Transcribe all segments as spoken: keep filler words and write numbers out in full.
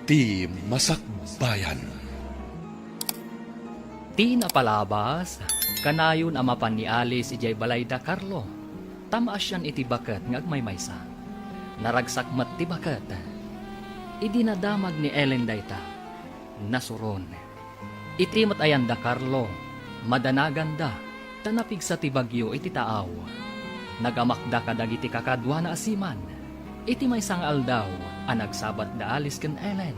Ti Masakbayan. Ti napalabas, kanayon a mapan ni Alice idiay balayda, Carlo. Ta maasian iti baket nga agmaymaysa. Naragsak met ti baket. Idi nadamag ni Ellen dayta, nasuron. Iti met ayanda, Carlo, madanaganda, ta napigsa ti bagyo iti taaw. Nagamakda kadagiti kakaduana a seaman. Iti maysa nga aldaw a nagsabat da Alice ken Ellen,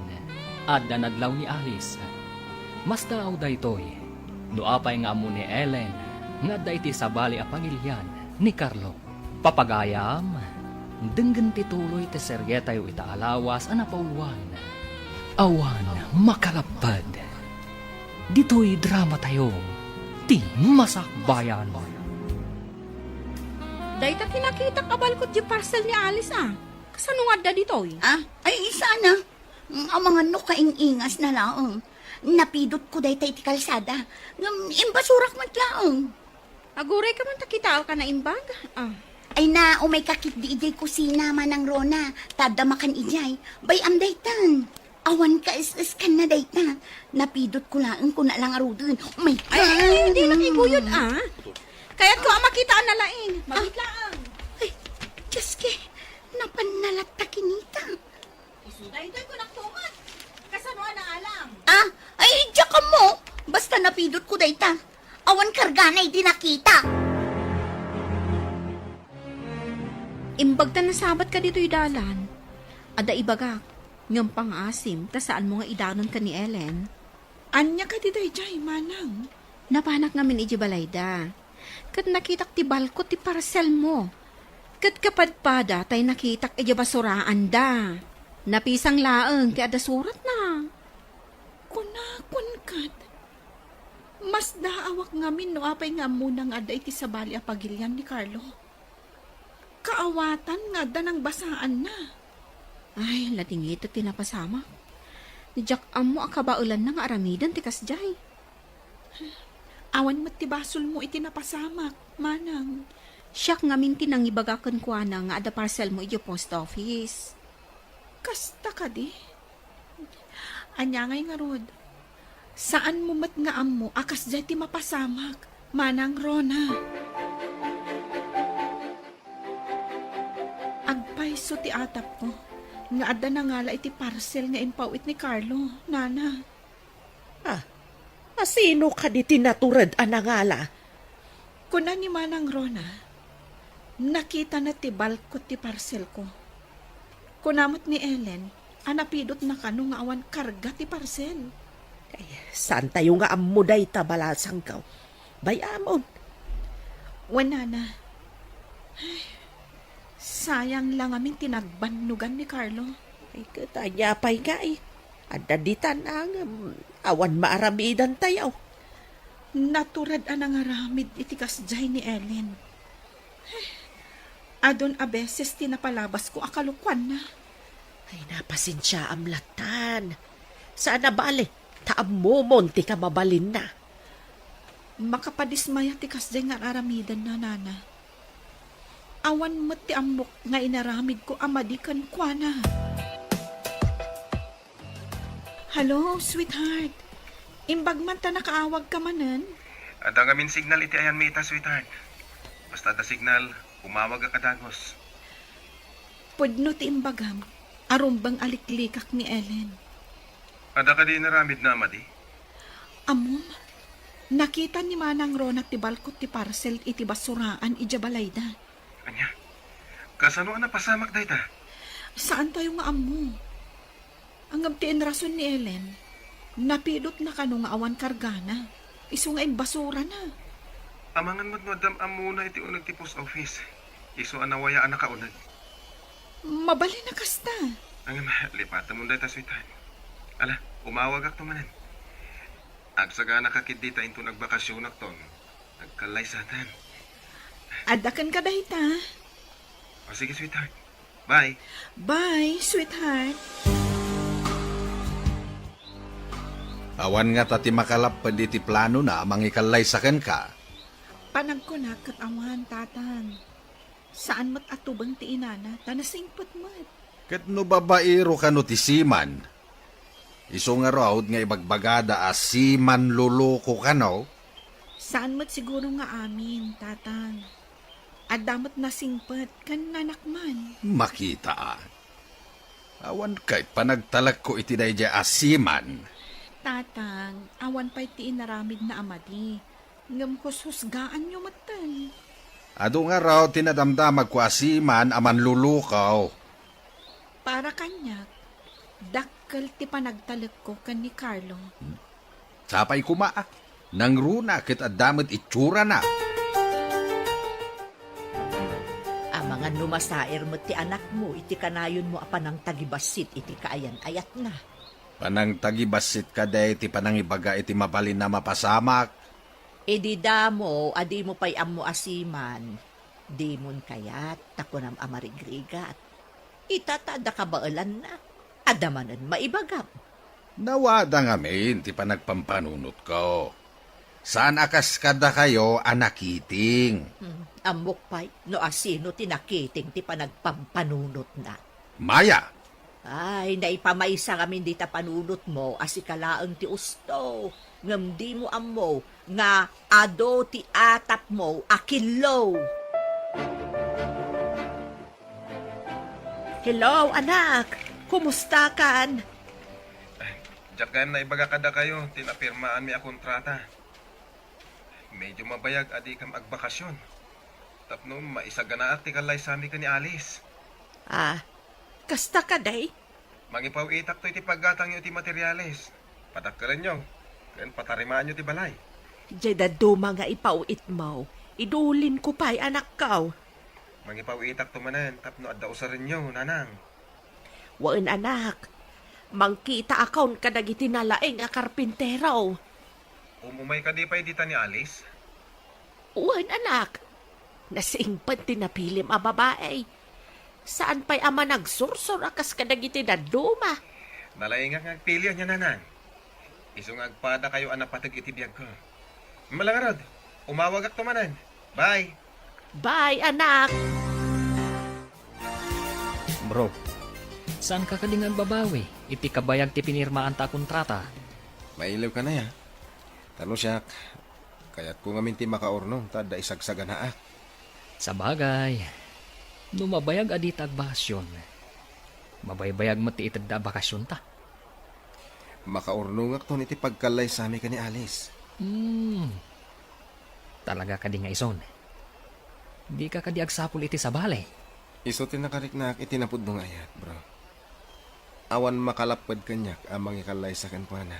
adda nadlaw ni Alice. Mastaaw daytoy, no apay nga ammo ni Ellen nga adda iti sabali a pagilian ni Carlo. Papagayam, denggen ti tuloy ti serietayo ita a lawas a napauluan, Awan Makalapped. Ditoy dramatayo, Ti Masakbayan. Dayta ti nakitak a balkot ti parcel ni Alice, a. Kasano nga adda ditoy? Ah, ay, sana. Mm, amangan no kaing-ingas na laeng. Napidot ko dayta iti kalsada. Ngem imbasurak met laeng. Aguray ka man ta kitaak a naimbag. Ah. Ay na, umay ka ketdi idiay kusina, Manang Rona. Ta adda makan idiay. Bay-am daytan. Awan ka es-eskan na dayta. Napidot ko laeng kuna la ngaruden. Oh my God! Ay, ay, ay, di na kay guyod, ah. Kayat ko a makita a nalaing. Mabit laeng. Ay, Diyos ke, napan na latta kinita. Isu daytoy kunak tumet. Kasano a naalam? Ah, ay, diak ammo. Basta napidot ko dayta. Awan kargana idi nakita. Imbag ta nasabat ka ditoy dalan. Adda ibagak, ngem pangaasim ta saanmo nga idanon ken ni Ellen. Ania kadi daydiay, manang? Napanak ngamin idiay balayda. Ket nakitak ti balkot ti parcelmo. Ket kapadpada tay nakitak idiay basuraanda. Napisang laeng ti adda suratna. Kunakon ket, masdaawak ngamin no apay nga ammona nga adda iti sabali a pagilian ni Carlo. Kaawatan nga adda nangbasaanna. Ay, ladingit ti napasamak. Diak ammo a kabaelanna nga aramiden ti kasdiay. Awan met ti basolmo iti napasamak, manang. Siak ngamin ti nangibaga kenkuana nga adda parcelmo idiay post office. Kasta kadi? Ania ngay ngarud? Saanmo met nga ammo a kasdiay ti mapasamak, Manang Rona. Agpayso ti atapko nga adda nangala iti parcel nga impaw-it ni Carlo, nana. Ah, asino kadi ti natured a nangala? Kuna ni Manang Rona, nakitana ti balkot ti parcelko. Kuna met ni Ellen a napidotna kano nga awan karga ti parcel. Ay, saantayo nga ammo dayta, balasangko. Bay-amon. Wen, nana. Ay, sayang la ngamin ti nagbannogan ni Carlo. Ay, ket ania pay ngay? Adda ditan a ngem awan maaramidantayo. Natured a nangaramid iti kasdiay ni Ellen. Adun a beses ti napalabasko a kalokuanna. Ay, napasensiaam lattan. Saan a bale, ta ammomon ti kamabalinna. Makapadismaya ti kasdiay nga ar-aramidenna, nana. Awan met ti ammok nga inaramidko a madi kenkuana. Hello, sweetheart. Imbag man ta nakaawagka manen? Adda ngamin signal iti ayanmi ita, sweetheart. Basta adda signal, umawagak a dagus. Pudno ti imbagam a rumbeng a liklikak ni Ellen. Adda kadi inaramidna a madi? Ammom, nakita ni Manang Rona ti balkot ti parcel iti basuraan idiay balayda. Ania? Kasano a napasamak dayta? Saantayo nga ammo. Ngem ti inrason ni Ellen, napidotna kano nga awan kargana, isu nga imbasurana. Amangan met no addam ammona iti uneg ti post office, isu a nawaya a nakauneg. Mabalin a kasta. Ngem, lipatemon dayta, sweetheart. Ala, umawagakto manen. Agsaganaka ketdi ta inton agbakasionakton, agkallaysaten. Adda kenka dayta. O, sige, sweetheart. Bye. Bye, sweetheart. Awan ngata ti makalapped iti planona a mangikallaysa kenka. Panagkunak ket awan, tatang. Saan met a tubeng ti inana, ta nasingpet met. Ket no babaero kano ti seaman, Isu ngarud nga ibagbagada a simanluluko kano? Saan met siguro nga amin, Tatang. Adda met nasingpet ken nanak man. Makita, a. Awan kay panagtalekko iti daydiay a siman. Tatang, awan pay ti inaramidna a madi, ngem hushusgaanyo metten. Adu ngarud ti nadamdamagko a siman a manlulukaw. Para kaniak, dakkel ti panagtalekko ken ni Carlo. Sapay koma, a. Nangruna ket adda met itsurana. Amangan no masair met ti anakmo iti kanayonmo a panangtagibassit iti kaayan-ayatna. Panangtagibassit kadi ti panangibaga iti mabalin a mapasamak? Idi damo a dimo pay ammo a siman, dimon kayat ta kunam a marigrigat. Ita ta adda kabaelanna, adda manen maibagam. Nawada ngamin ti panagpampanunotko. Saan a kas kadakayo a nakiting. Hmm, ammok pay no asino ti nakiting ti panagpampanunotna. Maya! Ay, naipamaysa ngamin dita panunotmo a sika laeng ti usto, ngem dimo ammo nga adu ti atapmo a killo. Hello, anak! Kumustakan? Diak gayam naibaga kadakayo ti napirmaanmi a kontrata. Medyo mabayag a dikam agbakasyon tapno maisaganaak ti kallaysami ken ni Alice. Ah, kasta kadi? Mangipaw-itakto iti paggatangyo iti materiales. Padakkelenyo ken patarimaanyo ti balay. Diay dadduma nga ipaw-itmo, idulinko pay, anakko. Mangipaw-itakto manen tapno adda usarenyo, nanang. Wen, anak. Mangkitaakon kadagiti nalaing a karpintero. Umumay kadi pay dita ni Alice? Wen, anak. Nasingpet ti napilim a babai. Saan pay a managsursor a kas kadagiti dadduma. Nalaingak nga agpili ania, nanang. Isu nga agpadakayo a napateg iti biagko. Ala ngarud, umawagakto manen. Bye. Bye, anak. Bro, saanka kadi nga agbabawi iti kabayag ti pinirmaanta a kontrata? Mailiwka aya? Ta no siak, kayatko ngamin ti makaurnong ta adda isagsaganaak. Sabagay, no mabayag a dita agbakasyon, mabaybayag met ti itedda a bakasyonta. Makaurnongakton iti pagkallaysami ken ni Alice. Hmm. Talaga kadi nga isun? Dika kadi agsapul iti sabali? Isu ti nakariknaak iti napudno nga ayat, bro. Awan makalapped kaniak a mangikallaysa kenkuana.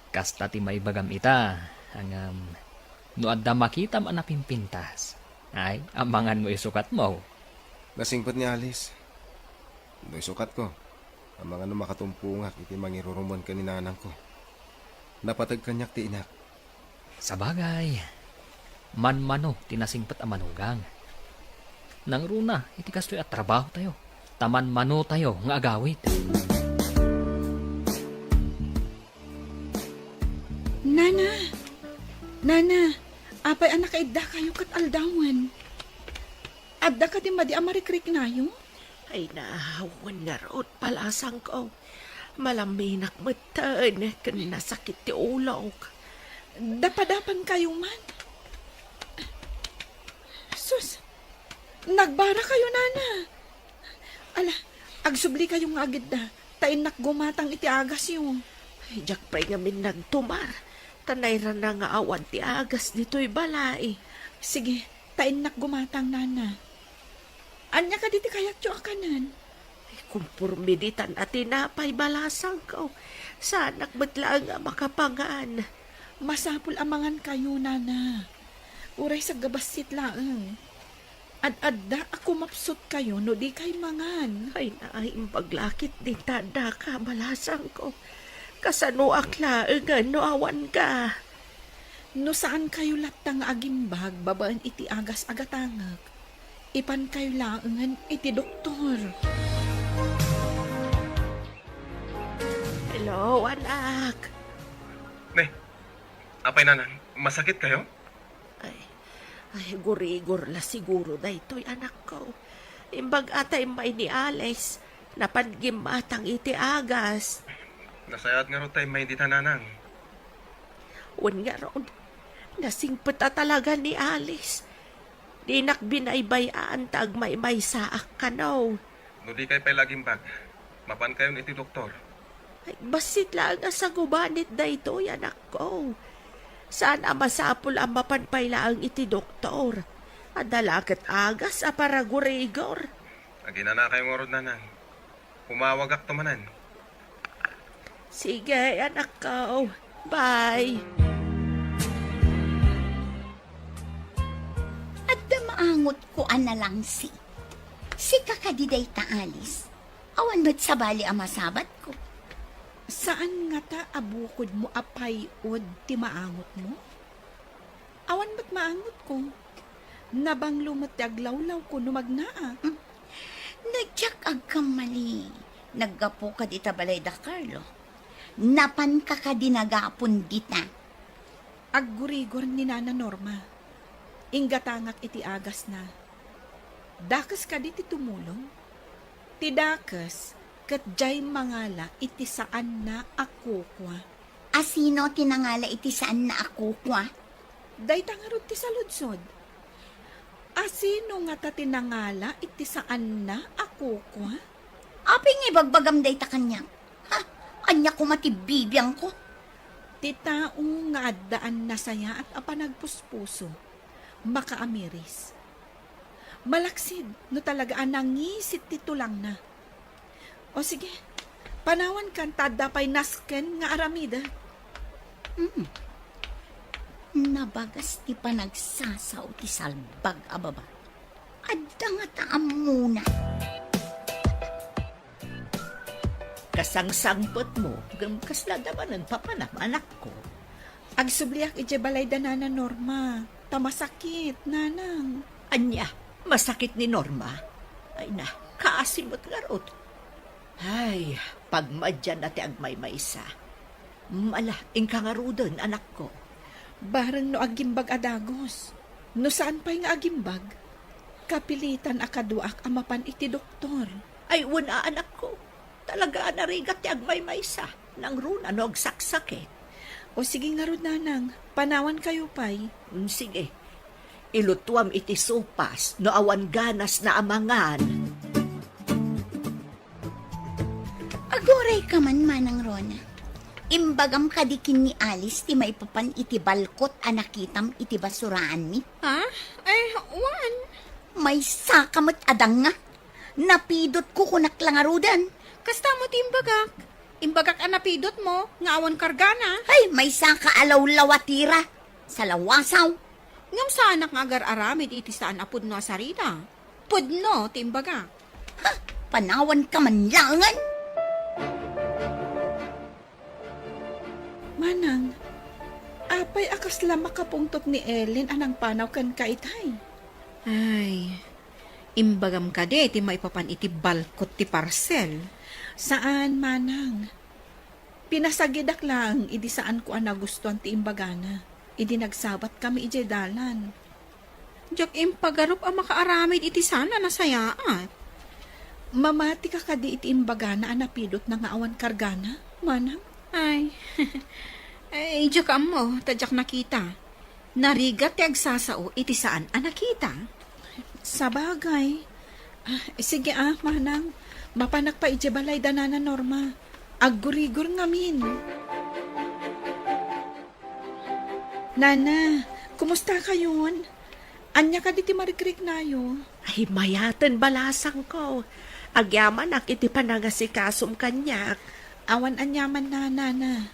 Kasta ti maibagam ita, ngem no adda makitam a napimpintas, ay, amangan mo isukatmo. Nasingpet ni Alice. No isukatko, amangan no makatumpongak iti mangirurumuen ken ni nanangko. Napateg kaniak ti inak. Sabagay, manmano ti nasingpet a manugang. Nangruna iti kastoy a trabahotayo, ta manmanotayo nga agawid. Nana! Nana! Apay a nakaiddakayo ket aldawen? Adda kadi madi a marikriknayo? Ay, naawan ngarud, balasangko. Malaminak metten ken nasakit ti ulok. Dapadapankayo man? Sus, nagbarakayo, nana. Ala, agsublikayo nga agidda, ta innak gumatang iti agasyo. Ay, diak pay ngamin nagtumar, ta nairana nga awan ti agas ditoy balay. Sige, ta innak gumatang, nana. Ania kadi ti kayatyo a kanen? Ay, kumporme ditan a tinapay, balasangko. Saanak met laeng a makapangan. Masapul a mangankayo, nana. Uray saggabassit laeng. Ad-adda a kumapsutkayo no dikay mangan. Ay, naimbag lakit dita addaka, balasangko. Kasanoak laengen no awanka? No saankayo latta nga agimbag babaen iti agas a gatangek, ipankayo laengen iti doktor. Hello, anak. Ne, apay, nanang, masakitkayo? Ay, ay, gurigor la siguro daytoy, anakko. Imbag a ta immay ni Alice, napan gimmatang iti agas. Nasayaat ngarud ta immay dita, Nanang. Wen ngarud, nasingpet a talaga ni Alice. Dinak binaybay-an ta agmaymaysaak kano. No dikay pay la agimbag, mapankayon iti doktor. Ay, bassit laeng a sagubanit daytoy, anakko. Saan a masapul a mapan pay laeng iti doktor. Adda la ket agas a paragurigor. Aginanakayo ngarud, Nanang. Umawagakto manen. Sige, anakko. Bye. Adda maangotko a nalangsi. Sika kadi dayta, Alice. Awan met sabali a masabatko. Saan ngata a bukodmo a pay-od ti maangotmo? Awan met maangotko. Nabanglo met ti aglawlawko no magnaak. Hmm. No diak agkammali, naggapu kadi ta balay da Carlo. Napanka kadi nagapon dita? Aggurigor ni Nana Norma. Inggatangak iti agasna. Dakes kadi ti tumulong? Ti dakes ket diay mangala iti saanna a kukua. A sino ti nangala iti saanna a kukua? Dayta ngarud ti saludsod. A sino ngata ti nangala iti saanna a kukua? Apay nga ibagbagam dayta kaniak? Ha? Ania koma ti bibiangko? Ti tao nga addaan nasayaat a panagpuspuso, makaamiris. Malaksid no talaga a nangisit ti tulangna. O sige, panawankan ta adda pay nasken nga aramidek. Hmm. Nabagas ti panagsasao ti salbag a babai. Adda ngata ammona. Kasangsangpetmo, ngem kasla adda manen papanam, anakko. Agsubliak idiay balay da Nana Norma, ta masakit, Nanang. Ania, masakit ni Norma? Ay na, kaasi met ngarud. Ay, pagmadianna ti agmaymaysa. Mala, inka ngaruden, anakko. Bareng no agimbag a dagus. No saan pay nga agimbag, kapilitan a kaduaak a mapan iti doktor. Ay, wen a, anakko. Talaga a narigat ti agmaymaysa. Nangruna no agsaksakit. O sige ngarud, Nanang, panawankayo pay. Mm, sige. Ilutuam iti sopas no awan ganasna a mangan. Agurayka man, Manang Rona. Imbagam kadi ken ni Alice ti maipapan iti balkot a nakitam iti basuraanmi? Ha? Ay, wen. Maysaka met a danga. Napidotko, kunak la ngaruden. Kasta met ti imbagak. Imbagak a napidotmo nga awan kargana. Ay, maysaka a lawlaw a tira. Salawasaw. Ngem saanak nga agar-aramid iti saan a pudno a sarita. Pudno ti imbagak. Ha? Panawanka man laengen? Manang, apay a kasla makapungtot ni Ellen a nangpanaw kenka itay? Ay, imbagam kadi ti maipapan iti balkot ti parcel? Saan, Manang. Pinasagidak laeng idi saanko a nagustuan ti imbagana idi nagsabatkami idiay dalan. Diak impagarup a makaaramid iti saan a nasayaat. Mamatika kadi iti imbagana a napidotna nga awan kargana, Manang? Ay, ay, diak ammo, ta diak nakita. Narigat ti agsasao iti saan a nakita. Sabagay. Ah, sige, ah, Manang. Mapanak pay idiay balay da Nana Norma. Aggurigor ngamin. Nana, kumusta kayon? Ania kadi ti marikriknayo? Ay, mayaten, balasangko. Agyamanak iti panangasikasom kaniak. Awan aniaman, Nana.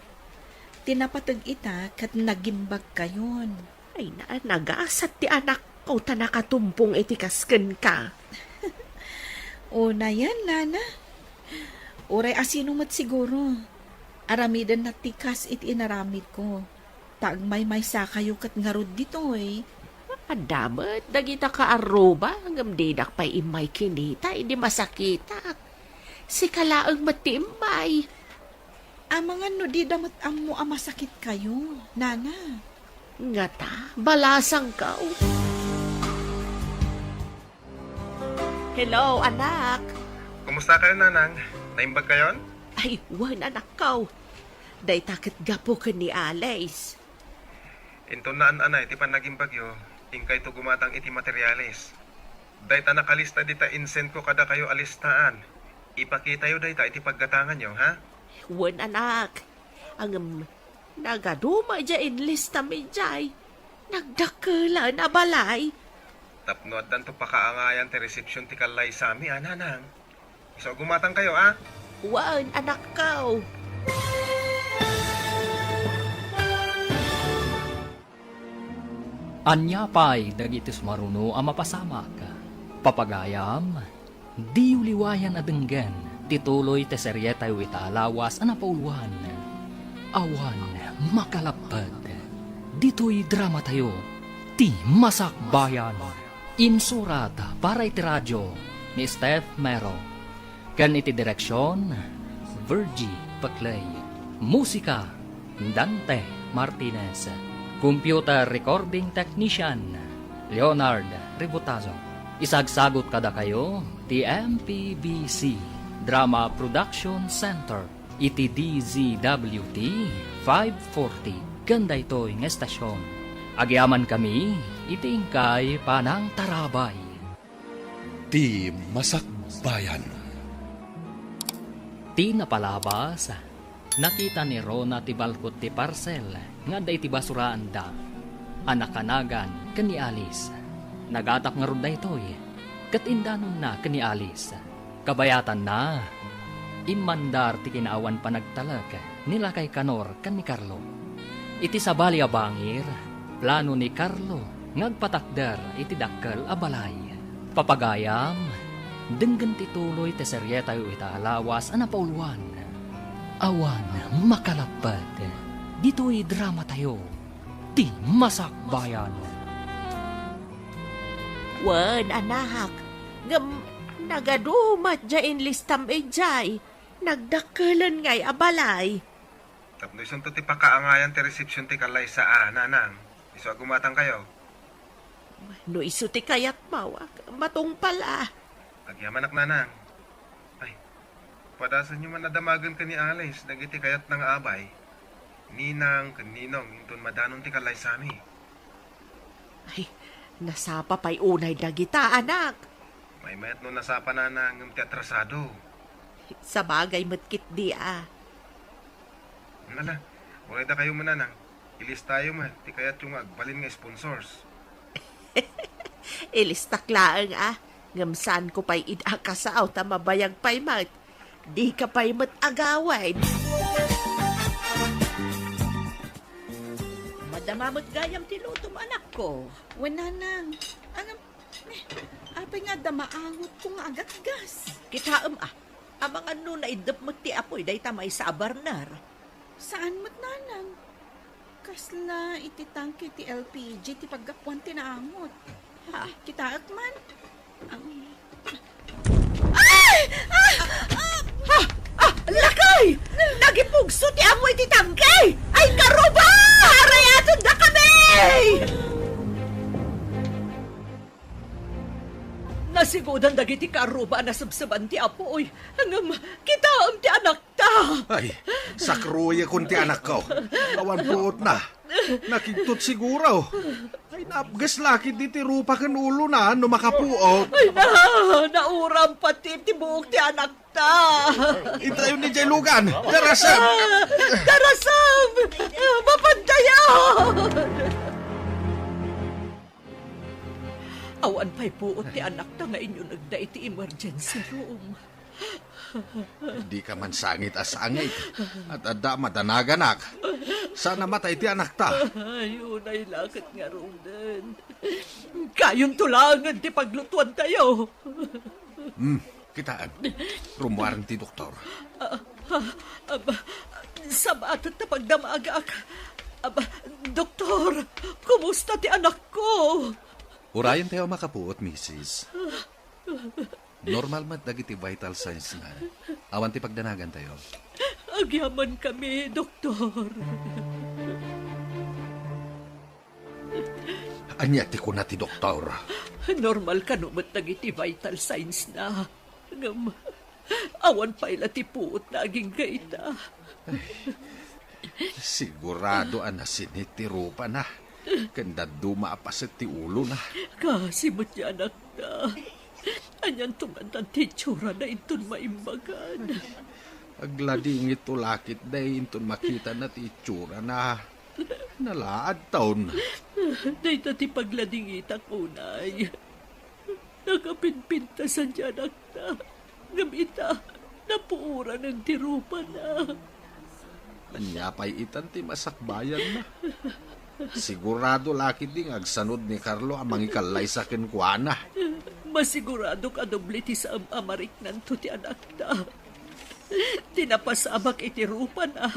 Ti napateg ita ket nagimbagkayon. Ay, na-, nagasat ti anakko ta nakatumpong iti kas kenka. Unayen, Nana. Uray a sino met siguro. Aramidenna ti kas iti inaramidko. Ta agmaymaysa kayo ket ngarud ditoy. Adda met dagita kaarruba, ngem didak pay immay kinita idi masakitak. Sika laeng met ti immay. Amangan no dida met ammo a masakit kayo, Nana. Ngata, balasangko. Hello, anak. Kumusta kayo, Nanang? Naimbag kayon? Ay, wen, anakko. Dayta ket gapu ken ni Alice. Inton naan-anay ti pannagimbagyo, inkayto gumatang iti materialis. Dayta nakalista dita insend ko kadakayo a listaan. Ipakitayo dayta iti paggatanganyo, ha? Wen, anak. Ngem, nagaduma diay inlistam idiay. Nagdakkelan a balay. Tapno addanto pakaangayan ti resepsion ti kallaysami, a, nanang. Isu a gumatangkayo, a? Wen, anakko. Ania pay dagiti sumaruno a mapasamak? Papagayam, diyo liwayan a denggen ti tuloy ti serietayo ita a lawas a napauluan, Awan Makalapped. Ditoy dramatayo, Ti Masakbayan. Insurat para iti radio ni Steph Mero. Ken iti direksion, Virgie Paclay. Musika, Dante Martinez. Computer recording technician, Leonard Ributazo. Isagsagot kadakayo ti M P B C Drama Production Center iti D Z W T five forty ken daytoy nga estasion. Agyamankami iti inkay panangtarabay. Ti Masakbayan. Ti napalabas, nakita ni Rona ti balkot ti parsel nga adda iti basuraanda a nakanagan ken ni Alice. Nagatap ngarud daytoy ket indanonna ken ni Alice. Kabayatanna, immandar ti kinaawan panagtalek ni Lakay Kanor ken ni Carlo. Iti sabali a bangir, plano ni Carlo nga agpatakder iti dakkel a balay. Papagayam, denggen ti tuloy ti serietayo ita a lawas a napauluan, Awan Makalapped. Ditoy dramatayo, Ti Masakbayan. Wen, anak, ngem nagadumat diay inlistam idiay. Nagdakkelen ngay a balay. Tapno isunto ti pakaangayan ti resepsion ti kallaysa a, nanang. Isu a gumatangkayo. No isu ti kayatmo, matungpal a. Agyamanak, nanang. Ay, padasenyo man a damagen ken ni Alice dagiti kayatna nga abay. Ninang ken Ninong inton madanon ti kallaysami. Ay, nasapa pay unay dagita, anak. Maymayat no nasapa, nanang, ngem ti atrasado. Sabagay met ketdi a. Ala, uray dakayo met, nanang. Ilistayo met ti kayatyo nga agbalin nga sponsors. Ilistak laeng a, ngem saanko pay ida a kasao ta mabayag pay met. Dika pay met agawid. Madama met gayam ti lutom, anakko. Wen, nanang. Ngem, eh, apay nga adda maangotko nga agatgas? Kitaem a, amangan no naiddep met ti apuy dayta maysa a burner. Saan met, nanang? Kasla iti tangke ti L P G ti paggapuan ti naangot. Ha? Kitaek man. Ang... Ay! Ah! Ah! Ah! Ah! Lakay! Nagipugso ti apuy iti tangke! Ay, karuba! Arayatendak kami! Nasigudan dagiti karuba a nasebseban ti apuy. Ngem, kitaem ti anakta. Ay, sakruyekon ti anakko. Awan puotna. Nakigtot siguro. Ay, naapges la ketdi ti rupa ken ulona no makapuot. Ay, na, nauram pati ti buok ti anakta. Intayon idiay lugan. Darasem! Darasem! Mapantayan! Awan pay puot ti anakta nga inyunegda iti emergency room. Dika man sangit a sangit. At adda madanaganak. Saan a matay ti anakta. Ay, unay la ket ngaruden. Kayonto laengen ti paglutuantayo. Hmm, kitaem. Rummuaren ti doktor. Ah, ah, aba, sabaten ta pagdamagak. Aba, doktor, kumusta ti anakko? Urayentayo a makapuot, misis. Normal met dagiti vital signs na. Awan ti pagdanagantayo. Agyamankami, doktor. Ania ti kuna ti doktor? Normal kano met dagiti vital signs na. Ngem, awan pay la ti puot na agingga ita. Sigurado a nasinit ti rupana, ken dadduma a paset ti ulona. Kaasi met ti anakta. Anianto ngarud ti itsurana inton maimbagan? Agladingitto la ketdi inton makitana ti itsurana. Nalaadton. Dayta ti pagladingitak unay. Nakapinpintasan ti anakta. Ngem ita, napuoranen ti rupana. Ania pay itan ti masakbayanna? Sigurado la ketdi nga agsanod ni Carlo a mangikallaysa kenkuana. Masiguradok a doble ti saem a mariknanto ti anakta. Ti napasamak iti rupana,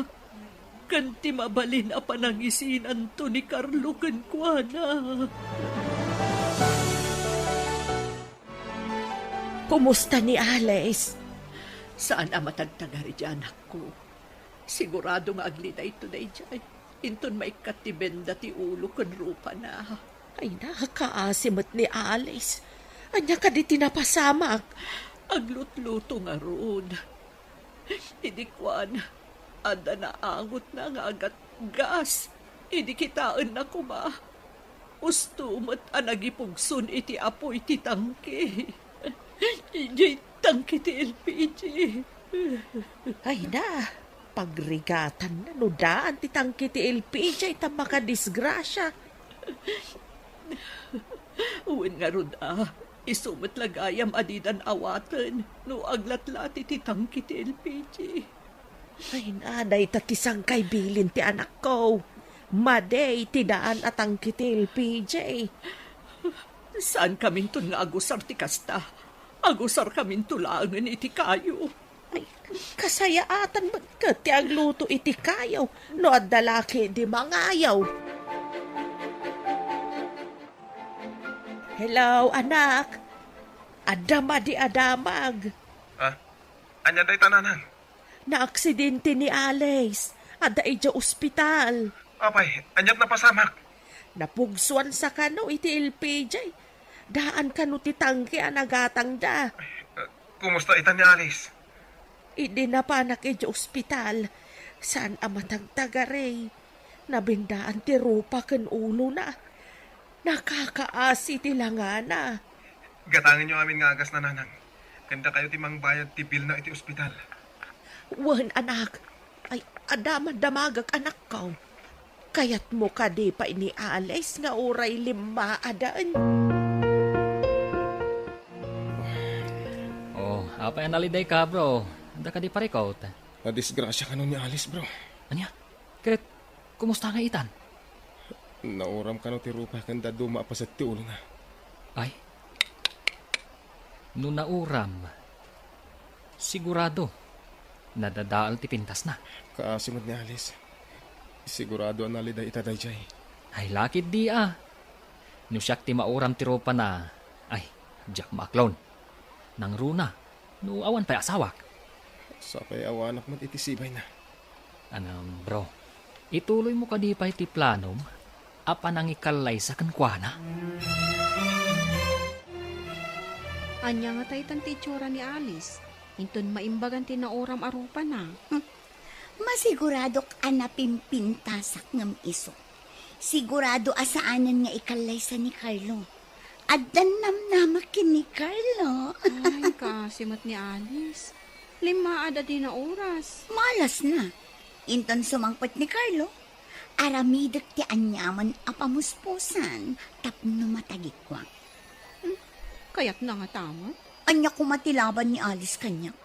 ken ti mabalin a panangisinanto ni Carlo kenkuana. Kumusta ni Alice? Saan a matagtagari ti anakko. Sigurado nga aglidayto daydiay. Inton maikkat ti benda ti ulo ken rupana. Ay, nakakaasi met ni Alice. Ania kadi ti napasamak? Aglutluto ngarud. Idi kuan, adda naangotna nga agatgas. Idi kitaenna koma, usto met a nagipugson iti apuy ti tangke. Idiay tangke ti L P G. Ay na, pagrigatanna no daan ti tangke ti L P G ta makadisgrasia. Wen ngarud a, isu met la gayam a didan awaten no aglatlati ti tangke ti L P G. Ay na, dayta ti sangkay bilin ti anakko. Madi ti daan a tangke ti L P G. Saankaminton nga agusar ti kasta. Agusarkaminto laengen iti kayo. Ay, kasayaatan met ket ti agluto iti kayo no adda la ketdi mangayo. Hello, anak. Adda madi a damag. Ah, ania dayta, nanang? Naaksidente ni Alice. Adda idiay ospital. Apay, aniat napasamak? Napugsuansa kano iti L P G. Daan kano ti tangke a nagatangda. Eh, kumusta ita ni Alice? Idi napanak idiay ospital, saan a matagtagari. Nabendaan ti rupa ken ulona. Nakakaasi ti langana. Gatangenyo amin nga agasna, nanang. Ken dakayo ti mangbayad ti bilna iti ospital. Wen, anak. Ay, adda man damagak, anakko. Kayatmo kadi pay ni Alice nga uray limmaaden? Oh, apay a nalidayka, bro? Adda kadi parikut? Nadisgrasia kano ni Alice, bro. Ania? Ket kumusta nga itan? Nauram kano ti rupa ken dadduma a paset ti ulona. Ay? No nauram, sigurado, nadadael ti pintasna. Kaasi met ni Alice. Sigurado a naliday ita daydiay. Ay, la ketdi a. No siak ti mauram ti rupana, ay, diak maaklon. Nangruna, no awan pay asawak. Sapay awanak met iti sibayna. Anam, bro, ituloymo kadi pay ti planom a panangikallaysa kenkuana? Ania nga taytan ti itsura ni Alice? Inton maimbagan ti nauram a rupana. Hmm. Masiguradok a napimpintasak ngem isu. Sigurado a saanen nga ikallaysa ni Carlo. Addan namnamak ken ni Carlo. Ay, kaasi met ni Alice. Limmaad a di nauras. Malasna. Inton sumangpet ni Carlo, aramidek ti aniaman a pamuspusan tapno matagikuak. Hmm, kayatna nga tama. Ania koma ti laban ni Alice kaniak?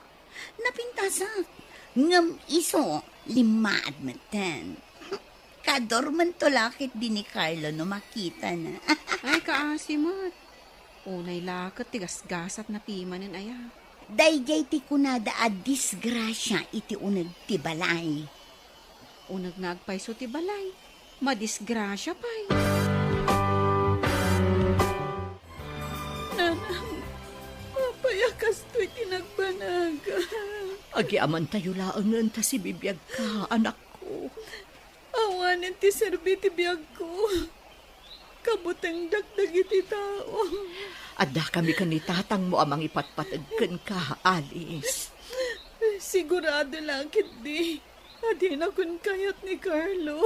Napintasak. Ngem isu, limmaad metten. Kadurmento la ketdi ni Carlo no makitana. Ay, kaasi met. Unay la ket ti gasgasatna pimanen aya. Daydiay ti kunada a disgrasia iti uneg ti balay. Uneg nga agpayso ti balay, madisgrasia pay. Nanang, apay a kastoy ti nagbanag? Agiamantayo laengen ta sibibiagka, anakko. Awanen ti serbi ti biagko. Kabutengdak dagiti tao. Addakami ken ni tatangmo a mangipatpateg kenka, Alice. Sigurado la ketdi. Adina kun kayat ni Carlo.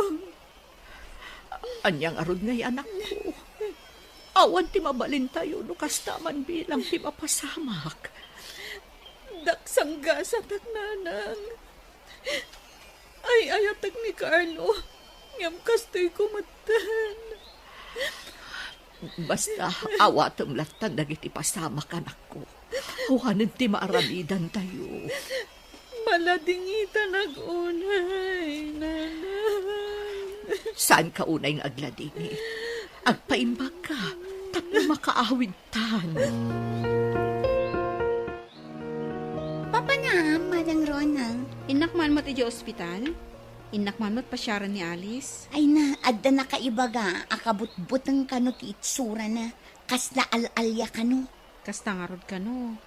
Ania ngarud ngay, anakko? Awan ti mabalintayo no kasta man bilang ti mapasamak. Daksanggasatak, nanang. Ay-ayatek ni Carlo, ngem kastoy ko metten. Basta, awatem lattan dagiti pasamak, anakko. Awanen ti maaramidantayo. Maladingitanak unay, nanang. Saanka unay nga agladingit. Agpaimbagka, tapno makaawidtan. Papa na, Manang Ronald. Innak man met idiay ospital? Innak man met pasiaren ni Alice? Ay na, adda nakaibaga a kabutbuteng kano ti itsurana. Kasla al-alia kano. Kasta ngarud kano.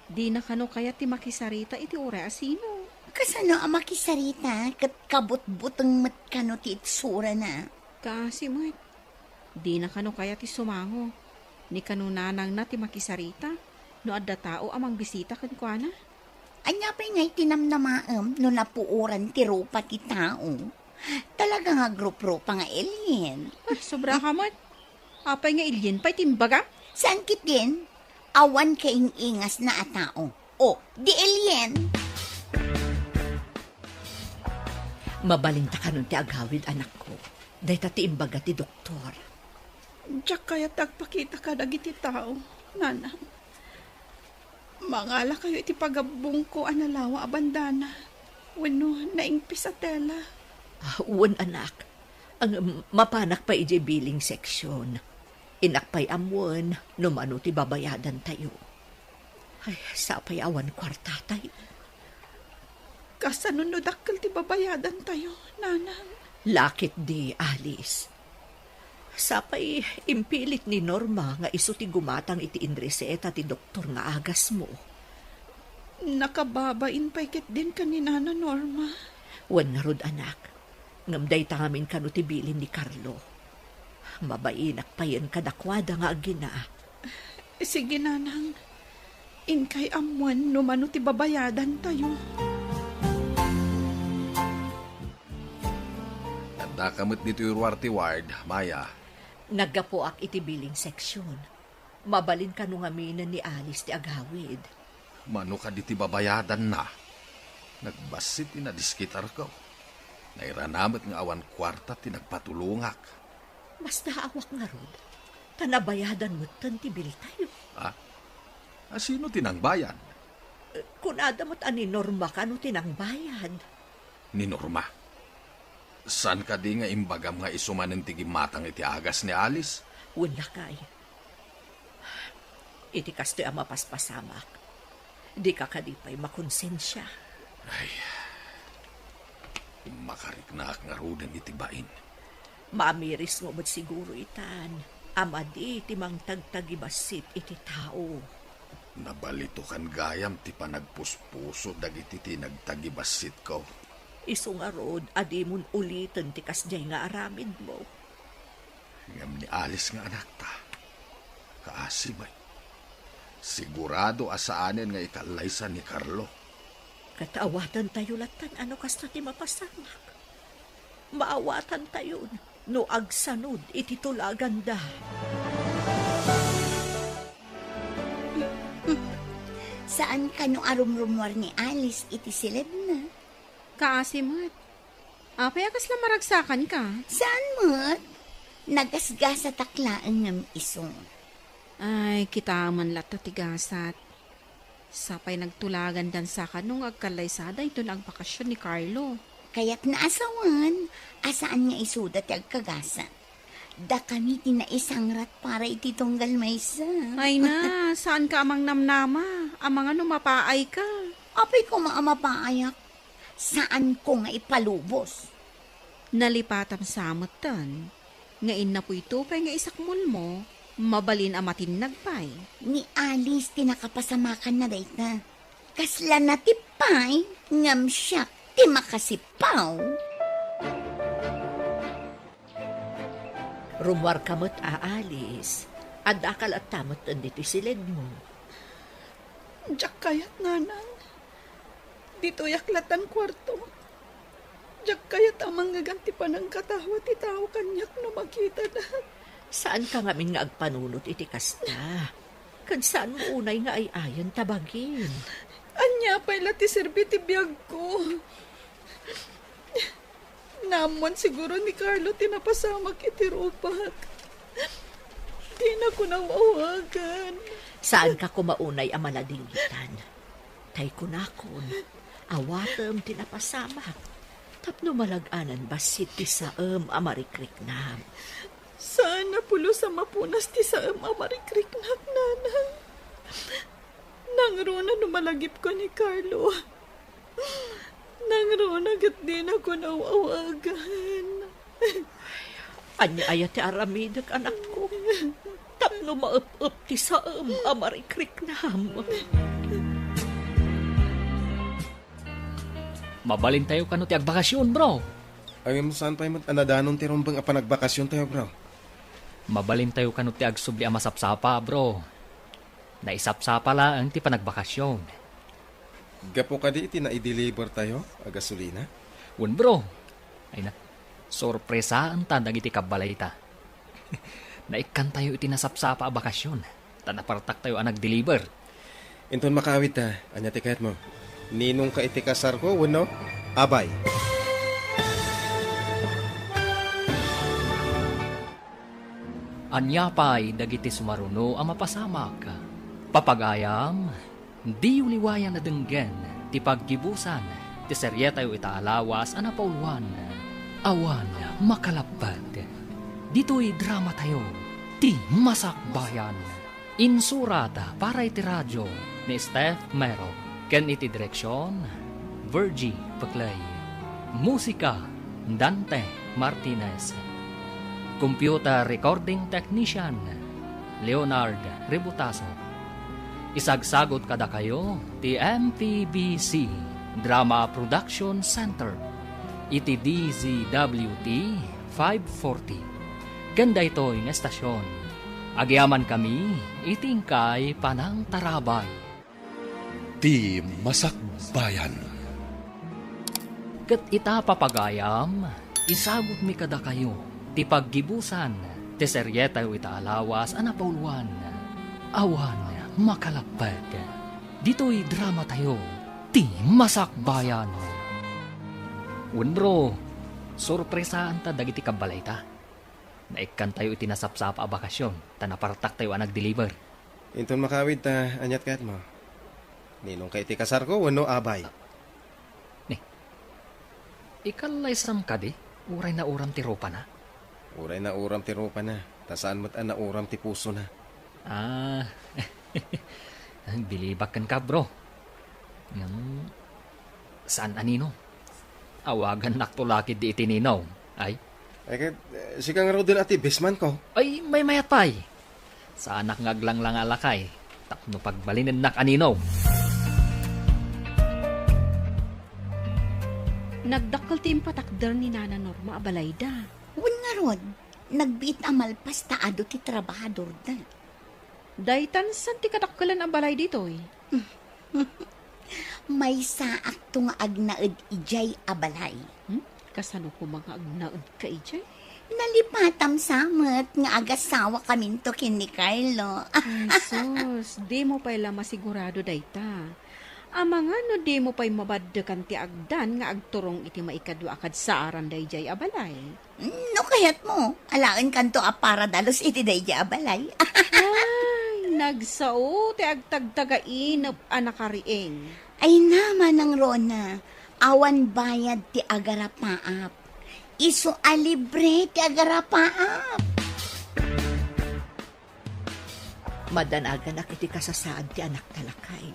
Dina kano kayat ti makisarita iti uray a sino. Kasano a makisarita ket kabutbuteng met kano ti itsurana? Kaasi met. Dina kano kayat ti sumango. Ni kano nanangna ti makisarita no adda tao a mangbisita kenkuana. Ania pay ngay ti namnamaem no napuoran ti rupa ti tao? Talaga nga agrup-rupa nga alien. Ah, sobra ka met. Apay nga alien pay ti imbagam? Saan ketdin? Awan kaing-ingasna a tao. O, di alien. Mabalinta kanon ti agawid, anakko. Dayta ti imbaga ti doktor. Diak kayat ti agpakita kadagiti tao, nanang. Mangalakayo iti pagabbongko a nalawa a bandana wenno naingpis a tela. Ah, wen, anak. Ang mapanak pay idiay billing section. Innak pay ammoen no mano ti babayadantayo. Ay, sapay awan kuartatayo. Kasano no dakkel ti babayadantayo, nanang? Lakit di, Alice. Sapay impilit ni Norma nga isu ti gumatang iti inreseta ti doktor nga agasmo. Nakababain pay ketdin ken ni Nana Norma. Wen ngarud, anak. Ngem dayta ngamin kano ti bilin ni Carlo. Mabainak payen kadakuada nga agina. Sige, nanang. Inkay ammoen no mano ti babayadantayo. Addaka met ditoy ruar ti ward, Maya. Naggapuak iti billing section. Mabalin kano ngaminen ni Alice ti agawid. Mano kadi ti babayadanna? Nagbassit ti nadiskitarko. Nairana met nga awan kuarta ti nagpatulongak. Masdaawak ngarud, ta nabayadan metten ti biltayo. Ha? A, sino ti nangbayad? Eh, kunada met a ni Norma kano ti nangbayad. Ni Norma? Saan kadi nga imbagam nga isu manen ti gimmatang iti agas ni Alice? Wen, lakay. Iti kastoy a mapaspasamak, dika kadi pay makonsensia? Ay, makariknaak ngaruden iti bain. Maamirismo met siguro itan a madi ti mangtagtagibassit iti tao. Nabalitokan gayam ti panagpuspuso dagiti ti nagtagibassitko. Isu ngarud a dimon uliten ti kasdiay nga aramidmo. Ngem ni Alice nga anakta, kaasi met. Sigurado a saanen nga ikallaysa ni Carlo. Ket awatantayo lattan a no kasta ti mapasamak. Maawatantayon no agsanod iti tulaganda. Saan kano a rumrumuar ni Alice iti siledna? Kaasi met. Apay a kasla maragsakanka? Saan met? Nagasgasatak laeng ngem isu. Ay, kitaem man latta ti gasat. Sapay nagtulagandan sa kano nga agkallaysada inton agbakasyon ni Carlo. Kayatna a sawen a saan nga isuda ti agkagasat. Dakami ti naisangrat para iti tunggal maysa. Ay na, saanka a mangnamnama. Amangan no mapaayka. Apay koma a mapaayak? Saanko nga ipalubos. Nalipatam sa metten nga innapoy to pay nga isakmolmo, mabalin a matinnag pay. Ni Alice ti nakapasamakanna dayta. Kasla natip pay ngem siak ti makasippaw. Rummuarka met a, Alice. Addaka latta metten ditoy siledmo. Diak kayat, nanang. Ditoyak lattan kuarto. Ta mangngegan ti panangkatawa ti tao kaniak no makitana. Saanka ngamin nga agpanunot iti kasta. Ket saanmo unay nga ay-ayan ta bagim. Ania pay la ti serbi ti biagko? Naammoan siguro ni Carlo ti napasamak iti rupak. Dinako naaw-awagan. Saanka koma unay a maladingitan. Tay kunakon, awatem ti napasamak, tapno malag-anan bassit ti saem a marikriknam. Saan a pulos a mapunas ti saem a marikriknak, nanang. Nangruna no malagipko ni Carlo. Nangruna ket dinako naaw-awagan. Ania aya ti aramidek, anakko? Tapno maep-ep ti saem a marikriknam. Mabalintayo kano ti agbakasyon, bro? Ay, saan pay met a nadanon ti rumbeng a panagvakasyon tayo, bro? Mabalintayo kano ti agsubli a masapsapa, bro. Naisapsapa laeng ti panagbakasyon. Gapu kadi iti naideliver tayo a gasolina? Wen, bro. Ay na, sorpresaenta dagiti kabbalayta. Naikkantayo iti nasapsapa a bakasyon, ta napartaktayo a nagdeliver. Inton makaawid ta, ania ti kayatmo? Ninongka iti kasarko wenno abay? Ania pay dagiti sumaruno a mapasamak? Papagayam, diyo liwayan a denggen ti paggibusan ti serietayo ita a lawas a napauluan, Awan Makalapped. Ditoy dramatayo, Ti Masakbayan. Insurat para iti radio ni Steph Mero ken iti direksion, Virgie Peclay. Musika, Dante Martinez. Computer recording technician, Leonard Ributaso. Isagsagot kadakayo ti M P B C Drama Production Center iti D Z W T five forty. Ken daytoy nga estasion, agyamankami iti inkay panangtarabay. Ti Masakbayan. Ket ita, papagayam, isagutmi kadakayo ti paggibusan ti serietayo ita a lawas a napauluan, Awan Makalapped. Ditoy dramatayo, Ti Masakbayan. Wen, bro, sorpresaanta dagiti kabbalayta. Naikkantayo iti nasapsapa a bakasyon, ta napartaktayo a nagdeliver. Inton makaawid ta, ania ti kayatmo? Ninongka iti kasarko wenno abay? Ni, ikallaysam kadi? Uray nauram ti rupana? Uray nauram ti rupana, ta saan met a nauram ti pusona. Ah, bilibak kenka, bro. Ngem, saan a ninong? Awagannakto la ketdi iti ninong. Ay? Ay, ket, eh, sika ngaruden a ti bestmanko. Ay, maymayat pay. Saanak nga aglanglang a lakay, tapno pagbalinennak a ninong. Nagdakkel ti impatakder ni Nana Norma a balayda. Wen ngarud, nagbiit a malpas ta adu ti trabahadorda. Daytan saan ti kadakkelan a balay ditoy? Maysaakto nga agnaed idiay a balay. Hmm? Kasano koma nga agnaedka idiay? Nalipatam sa met nga agasawakaminto ken ni Carlo. Ay, sus, dimo pay la masigurado dayta. Amangan no dimo pay mabaddekan ti agdan nga agturong iti maikadua a kadsaaran daydiay a balay. No kayatmo, alaenkanto a para dalus iti daydiay a balay. Ay, nagsao ti agtagtagainep a nakariing. Ay na, Manang Rona, awan bayad ti agarapaap. Isu a libre ti agarapaap. Madanaganak iti kasasaad ti anakta lakay.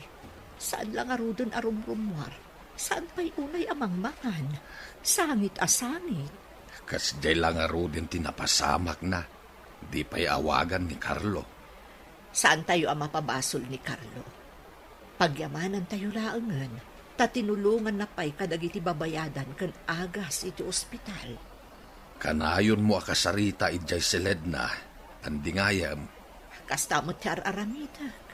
Saan la ngaruden a rumrummuar. Saan pay unay a mangmangan. Sangit a sangit. Kasdiay la ngaruden ti napasamakna. Di pay awagan ni Carlo. Saantayo a mapabasol ni Carlo. Pagyamanantayo laengen, ta tinulonganna pay kadagiti babayadan ken agas iti ospital. Kanayonmo a kasarita idiay siledna, andingayem. Kasta met ti ar-aramidek.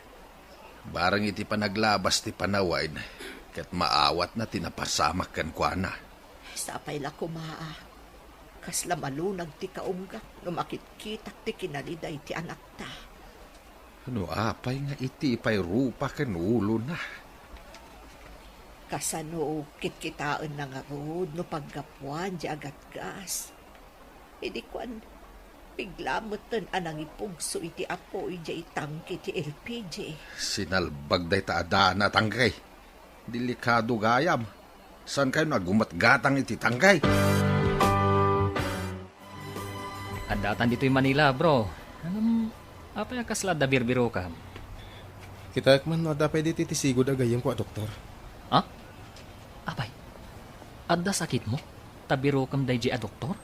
Bareng iti panaglabas ti panawen, ket maawatna ti napasamak kenkuana. Sapay la koma a kasla malunag ti kaunggak no makitkitak ti kinalida iti anakta. No apay nga iti ipayrupa ken ulona? Kasano kitkitaenna ngarud no paggapuan diay agatgas? Idi kuan, bigla metten a nangipugso iti apoy diay tangke ti L P G. Sinalbag dayta a dana a tangke. Delikado gayam. Saan kayo no agumatgatang iti tangke? Addatan ditoy Manila, bro. Ngem, apay a kasla adda birbirokam? Kitaek man no adda pay ditoy ti sigud a gayyemko a doktor. Ha? Apay, adda sakitmo? Ta birokam daydiay a doktor?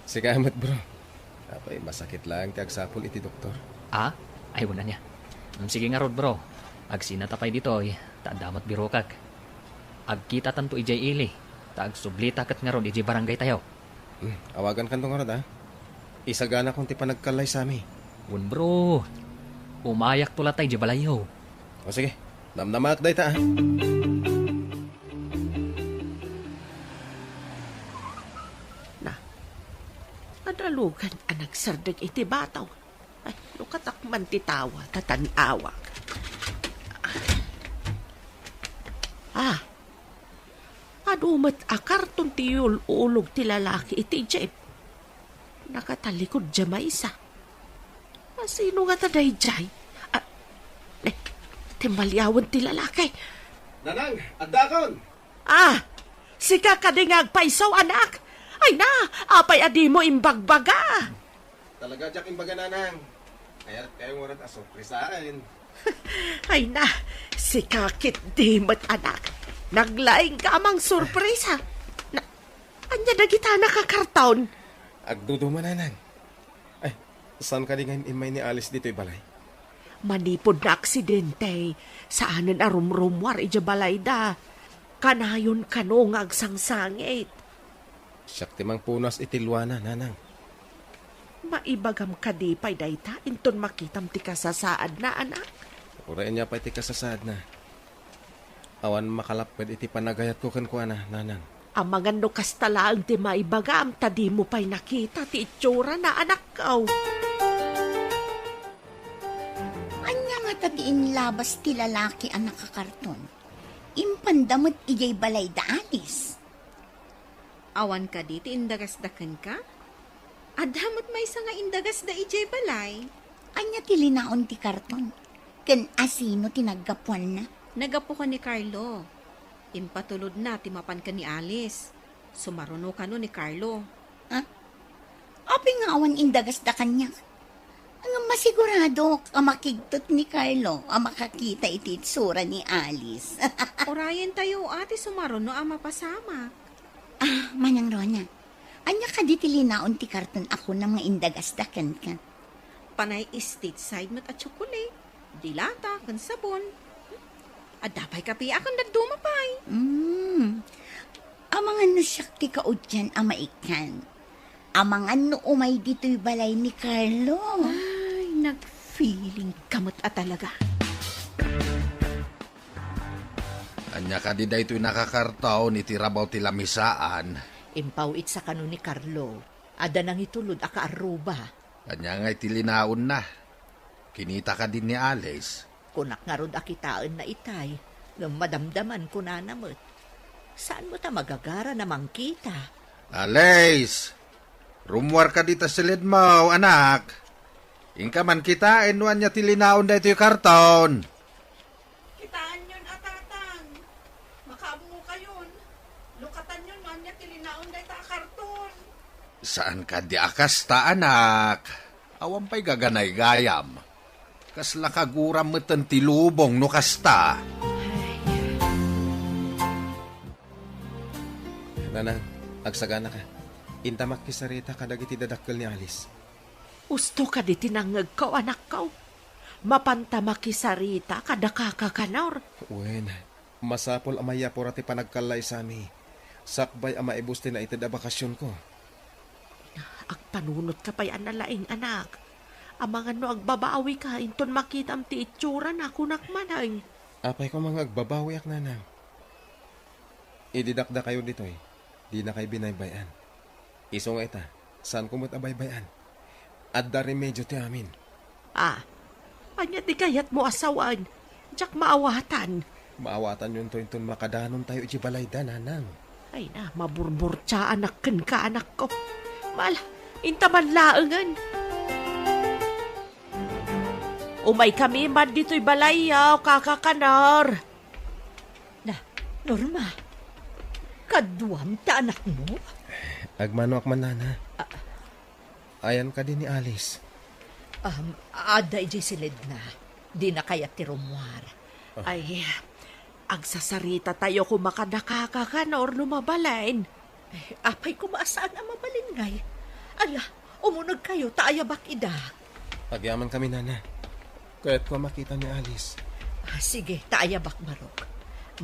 Sika met, bro. Apay, masakit laeng ti agsapul iti doktor. Ah? Ay, wen ania. Mm, sige ngarud, bro. Agsinata pay ditoy, ta adda met birokak. Agkitatanto idiay ili, ta agsublita ket ngarud idiay barangay tayo. Hmm, awagankanto ngarud, ah. Isaganakon ti panagkallaysami. Wen, bro. Umayakto latay idiay balayyo. O sige, namnamaak dayta, ah. Na, adalugan a nagsardeng iti bataw. Ay, lukatak man ti tawa, ta tan-awak. Ah, adu met a karton ti yul-ulog ti lalaki iti jeep. Nakatalikod diay maysa. Asino ngata daydiay? Ah, eh, timmaliawen ti lalaki. Nanang, addakon! Ah, sika kadi nga agpayso, anak? Ay na, apay a dimo imbagbaga? Talaga diak imbaga, Nanang. Kayat kayo ngarud a sorpresaen. Ay na, sika ketdi met, anak. Naglaing ka a mangsorpresa. Na, ania dagita a nakakarton? Agduduma, Nanang. Ay, saan kadi nga immay ni Alice ditoy balay? Manipud naaksidente, saanen a rumrumuar idiay balayda. Kanayon kano nga agsangsangit. Siak ti mangpunas iti luana, Nanang. Maibagam kadi pay dayta inton makitam ti kasasaadna, anak? Uray ania pay ti kasasaadna. Awan makalapped iti panagayatko kenkuana, Nanang. Amangan no kasta laeng ti maibagam ta dimo pay nakita ti itsurana, anakko. Ania ngata ti inlabas ti lalaki a nakakarton? Impanda met idiay balayda Alice. Awan kadi ti indagasda kenka? Adda met maysa nga indagasda idiay balay. Ania ti linaon ti karton? Ken asino ti naggapuanna? Naggapu ken ni Carlo. Impatulodna ti mapan ken ni Alice. Sumaruno kano ni Carlo. Ha? Apay nga awan indagasda kaniak? Ngem masiguradok a makigtot ni Carlo a makakita iti itsura ni Alice. Urayentayo a ti sumaruno a mapasamak. Ah, Manang Rona, ania kadi ti linaon ti karton a kunam nga indagasda kenka? Panay stateside met a tsokolate, dilata, ken sabon. Adda pay kape a ken dadduma pay. Mm. Amangan no siak ti kaudian a maikkan. Amangan no umay ditoy balay ni Carlo. Ay, nagfeeling ka met a talaga. Ania kadi daytoy nakakarton iti rabaw ti lamisaan? Impaw-itsa kano ni Carlo. Adda nangitulod a kaarruba. Ania ngay ti linaonna? Kinita kadi ni Alice? Kunak ngarud a kitaenna itay, ngem madamdaman kunana met. Saan met a magagara a mangkita? Alice! Rummuar kadi ta silidmo, anak. Inka man kitaen no ania ti linaon daytoy karton. Kitaenyon a, Tatang. Makaammokayon. Lukatanyon no ania ti linaon dayta a karton. Saan kadi a kasta, anak. Awan pay gaganaygayam. Kasla kaguram metten ti lubong no kasta. Nanang, agsaganaka. Inta makisarita kadagiti dadakkel ni Alice. Usto kadi ti nangngegko, anakko. Mapanta makisarita kada kakakanor. Wen, masapul a mayapura ti panagkallaysami. Sakbay a maibus ti naited a bakasionko. Agpanunotka pay a nalaing, anak. Amangan no agbabawika inton makitam ti itsurana, kunak manen. Apay koma nga agbabawiak, Nanang? Idi dakdakayo ditoy, dinakay binaybay-an. Isu nga ita, saanko met a baybay-an. Adda remedio ti amin. Ah, ania ti kayatmo a sawen? Diak maawatan. Maawatanyonto inton makadanontayo iti balayda, nanang. Ay na, maburburtiaanak kenka, anakko. Mala, inta man laengen. Umaykami man ditoy balayyo, Kaka Kanor. Na, Norma, kaduam ti anakmo? Agmanoak man, nana. Ah. Ayan kadi ni Alice? Um, adda idiay silidna. Dina kayat ti rummuar. Ah. Ay, agsasaritatayo koma kadaka, Kaka Kanor, no mabalin. Eh, apay koma a saan a mabalin ngay? Ala, umunegkayo ta ayabak ida. Agyamankami, nana. Kayatko a makita ni Alice. Ah, sige, ta ayabak, Marok.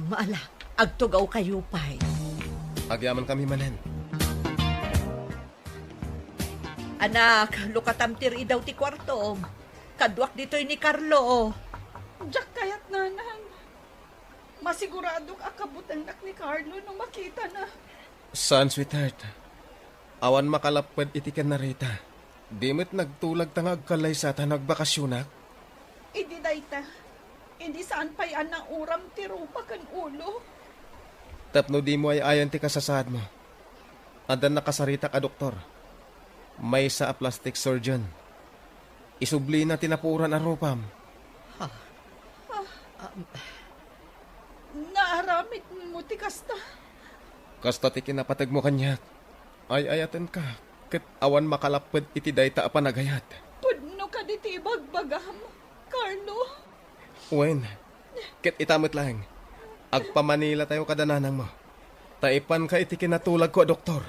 Mala, agtugawkayo pay. Agyamankami manen. Anak, lukatam ti ridaw ti kuartom. Kaduak ditoy ni Carlo. Diak kayat, nanang. Masiguradok a kabutelnak ni Carlo no makitana. Saan, sweetheart. Awan makalapped iti ken ni Rita. Di met nagtulag ta nga agkallaysa ta nagbakasionak. Idi dayta, idi saan pay a nauram ti rupa ken ulo. Tapno dimo ay-ayan ti kasasaadmo, adda nakasaritak a doktor. Maysa a plastic surgeon. Isublina ti napuoran a rupam. Ha? Ah, um, naaramidmo ti kasta? Kasta ti kinapategmo kaniak. Ay-ayatenka, ket awan makalapped iti dayta a panagayat. Pudno kadi ti ibagbagam, Carlo? Wen, ket ita met laeng, agpamanilatayo kada nanangmo, ta ipanka iti kinatulagko a doktor.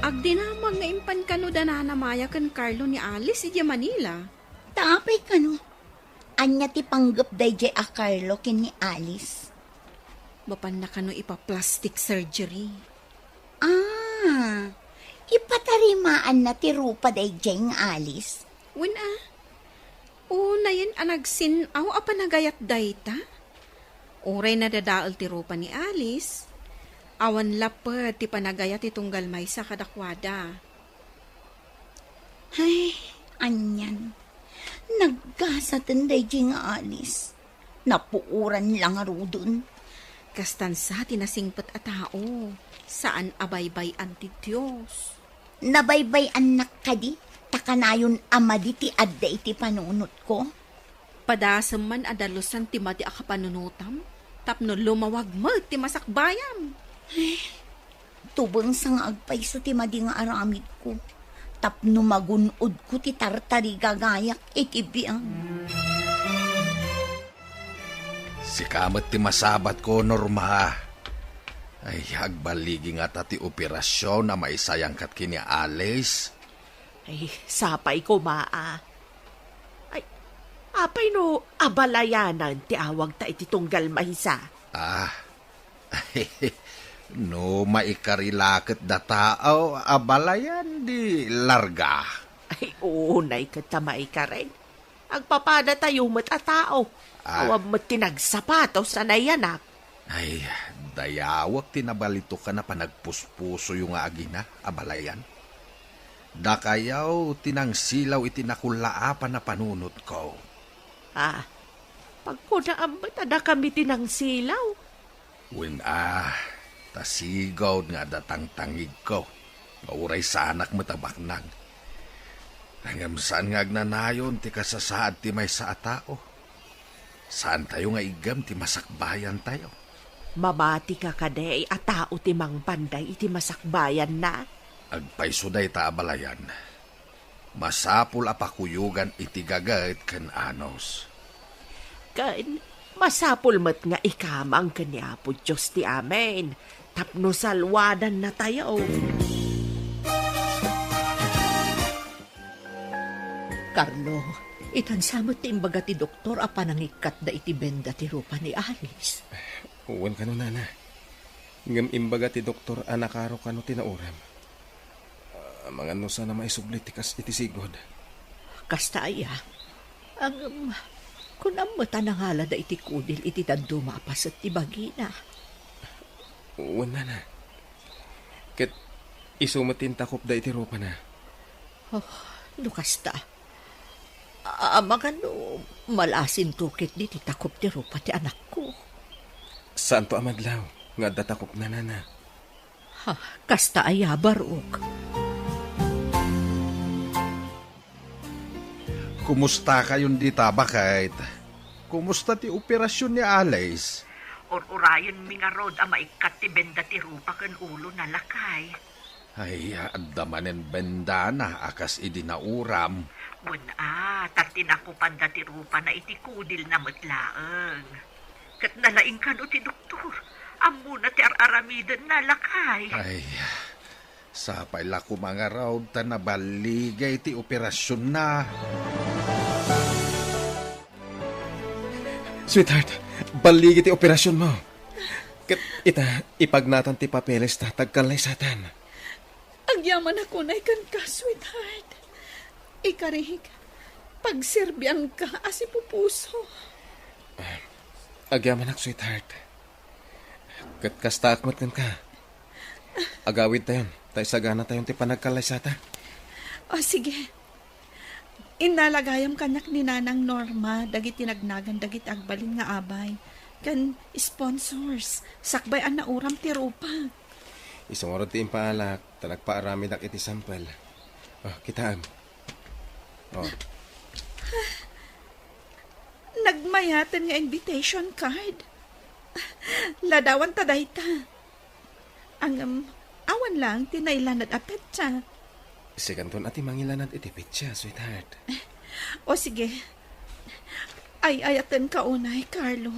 Agdinamag nga impan kano da Nana Maya ken Carlo ni Alice idiay Manila. Ta apay kano? Ania ti panggep daydiay a Carlo ken ni Alice? Mapanna kano ipa-plastic surgery. Ah, ipatarimaanna ti rupa daydiay nga Alice? Wen a. Unayen a nagsin-aw a panagayat dayta? Uray nadadael ti rupa ni Alice, awan lapped ti panagayat ti tunggal maysa kadakuada. Ay, anian. Naggasaten daydiay nga Alice. Napuoran la ngaruden. Kastan sa ti nasingpet a tao, saan a baybay-an ti Dios. Nabaybay-annak kadi, ta kanayon a madi ti adda iti panunotko? Padasem man a dalusan ti madi a kapanunotam, tapno lumawag met ti masakbayam. Tubengsa nga agpayso ti madi nga aramidko, tapno magun-odko ti tartarigagayak iti biag. Sika met ti masabatko, Norma. Ay, agballigi ngata ti operasion a maisayangkat ken ni Alice. Ay, sapay koma a. Ay, apay no abalayanan ti awagta iti tunggal maysa? Ah, no maikari la ket data, aw, abalayan di larga. Ay, unay ket ta maikaren. Agpapadatayo met a tao. Ah. Awan met ti nagsapatos a nayanak. Ay, dayawek ti nabalitokan a panagpuspusoyo nga agina, abalayan. Dakayo ti nangsilaw iti nakullaapan a panunotko. Ah, pagkunaam met a dakami ti nangsilaw. Wen a, ta sigud nga adda tangtangigko, nga uray saanak met a baknang. Ngem saan nga agnanayon ti kasasaad ti maysa a tao. Saantayo nga iggem ti masakbayantayo. Mamatika kadi a tao ti mangpanday iti masakbayanna? Agpayso dayta, abalayan. Masapul a pakuyogan iti gaget ken anus. Ken masapul met nga ikamang ken ni Apo Dios ti amin tapno salwadannatayo. Carlo, itan sa met ti imbaga ti doktor a panangikkatda iti benda ti rupa ni Alice? Wen kano, nana. Ngem imbaga ti doktor a nakaro kano ti nauram. Amangan no saan a maisubli ti kas iti sigud. Kasta aya. Ngem, Kunam met a nangalada iti kudil iti dadduma a paset ti bagina. Wen, nana. Ket isu met ti intakopda iti rupana. Oh, no kasta, a-, amangan no malasinto ketdi ti takop ti rupa ti anakko. Saanto a madlaw nga adda takopna, nana. Ha, kasta aya, Barok. Kumustakayon dita, baket? Kumusta ti operasion ni Alice? Ur-urayenmi ngarud a maikkat ti benda ti rupa ken ulona, lakay. Ay, adda manen bendana a kas idi nauram. Wen a, ta tinakopanda ti rupana iti kudilna met laeng. Ket nalaing kano ti doktor. Ammona ti ar-aramidenna, lakay. Ay, sapay la koma ngarud ta naballigay ti operasionna. Sweetheart, balligi ti operasionmo. Ket ita, ipagnatan ti papeles ta tagkallaysatan. Agyamanak unay kenka, sweetheart. Ikarik, pagserbianka a sipupuso. Agyamanak, sweetheart. Ket kastaak met kenka. Agawidtayon, ta isaganatayon ti panagkallaysata. O, sige. Innala gayam kaniak ni Nanang Norma dagiti nagnagan dagiti agbalin nga abay ken sponsors sakbay a nauram ti rupak. Isu ngarud ti impaalak ta nagpaaramidak iti sampel. O, kitaem. O. Nagmayaten nga invitation card. Ladawanta dayta. Ngem, awan laeng ti nailanad a petsa. Sikanton a ti mangilanad iti petsa, sweetheart. O sige. Ay-ayatenka unay, Carlo.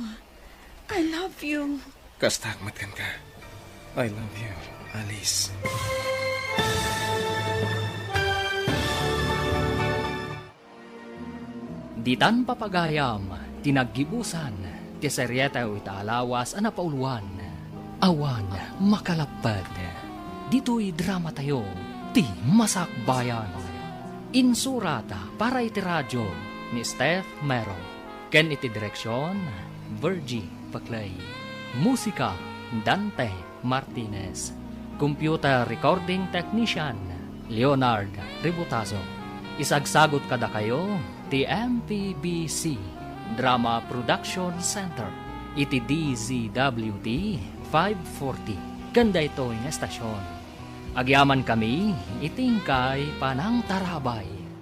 I love you. Kastaak met kenka. I love you, Alice. Ditan papagayam ti naggibusan ti serietayo ita a lawas a napauloan, Awan Makalapped. Ditoy dramatayo ti Masakbayan. Insurat para iti radio ni Steph Mero ken iti direksion, Virgie Paclay. Musika, Dante Martinez. Computer recording technician, Leonard Ributazo. Isagsagot kadakayo ti M P B C Drama Production Center iti D Z W T five forty ken daytoy nga estasion. Agyamankami iti inkay panangtarabay.